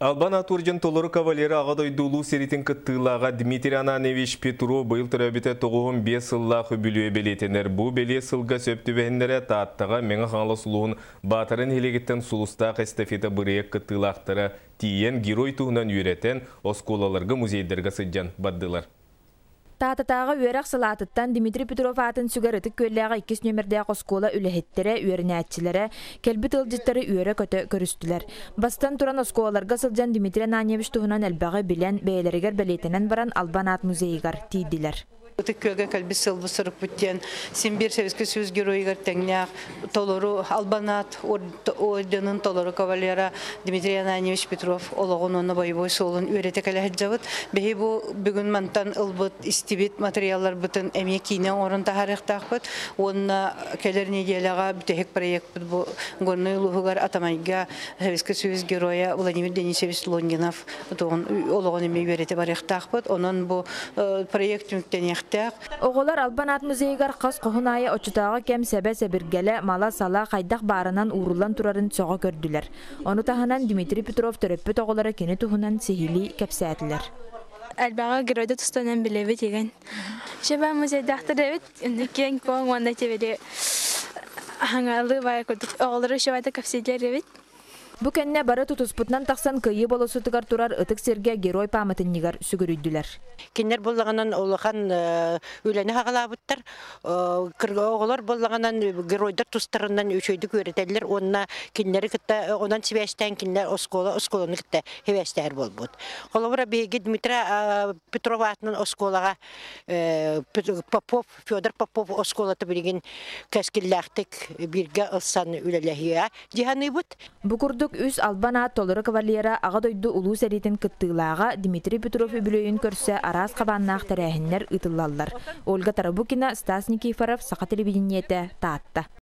Албан аат орден толору кавалера, Аҕа дойду Улуу сэриитин кыттыылааҕа Дмитрий Ананьевич Петров быйыл төрөөбүтэ 95 сыллаах үбүлүөйэ бэлиэтэнэр. Бу бэлиэ сылга сөп түбэһиннэрэ Тааттаҕа Мэҥэ Хаҥалас улууһун Баатара нэһилиэгиттэн Сулустаах эстафета бырайыак кыттыылаахтара тиийэн, герой туһунан үөрэтэн, оскуолаларга, музейдарга сылдьан бардылар. Тааттатааҕы үөрэх салаатыттан Дмитрий Петров аатын сүгэр Ытык Күөллээҕи иккис нүөмэрдээх оскуола үлэһиттэрэ, үөрэнээччилэрэ кэлбит ыалдьыттары үөрэ-көтө көрүстүлэр. Бастатан туран оскуолаларга сылдьан Дмитрий Ананьевич туһунан элбэҕи билэн, бэйэлэригэр бэлиэтэнэн баран Албан аат музейыгар тиийдилэр. Ытык Күөлгэ кэлбит сылбыт сорукпут диэн син биир Советский Союз геройугар тэҥнээх толору Албан аат орденын толору кавалера Дмитрий Ананьевич Петров олоҕун уонна бойобуой суолун үөрэтэ кэлэ сылдьабыт. Биһи бу бүгүн мантан ылбыт, истибит материалларбытын эмиэ киинэ оҥорон таһаарыахтаахпыт уонна кэлэр неделяҕа бүтэһик проекпыт бу Горнай улууһугар Атамайга Советский Союз геройа Владимир Денисович Лонгинов олоҕун эмиэ үөрэтэ барыахтаахпыт. Онон бу проект түмүктэниэхтээх. Оҕолор Албан аат музейыгар хас хоһун аайы оччотооҕу кэм сэбэ-сэбиргэлэ, мала-сала хайдах баарынан ууруллан турарын сөҕө көрдүлэр. Ону таһынан Дмитрий Петров төрөппүт оҕолоро кини туһунан сиһилии кэпсээтилэр. Элбэҕи геройда тустанан билэбит игин. Шеба музейдаахтар эбит, киэҥ-куоҥ уонна тибили хаҥалыы баай курдук оҕолору шебата кэпсиилэр эбит. Бу кэннэ бары тутуспутунан тахсан Кыайыы болуоссатыгар турар ытык сиргэ Герой пааматынньыгар сүгүрүйдүлэр. Кинилэр буоллаҕынан улахан үлэни хаҕалаабыттар. Оҕолор буоллаҕынан геройдар тустарынан үчүгэйдик үөрэтэллэр уонна кинилэри кытта онон сибээстээн кинилэр оскуола оскуоланы кытта сибээстэһэр буолбут. Холобура биһиги Дмитрий Петров аатынан оскуолаҕа Попов Федор Попов оскуолата билигин кэскиллээхтик бииргэ ылсан үлэлэһиэ дии саныыбыт. Бу курдук үс албан аат толору кавалера Аҕа дойду Улуу сэриитин кыттыылааҕа Дмитрий Петров үбүлүөйүн көрсө араас хабааннаах тэрээһиннэр ыытыллаллар. Ольга Тарабукина, Стас Никифоров, Саха телевидениетэ, Таатта.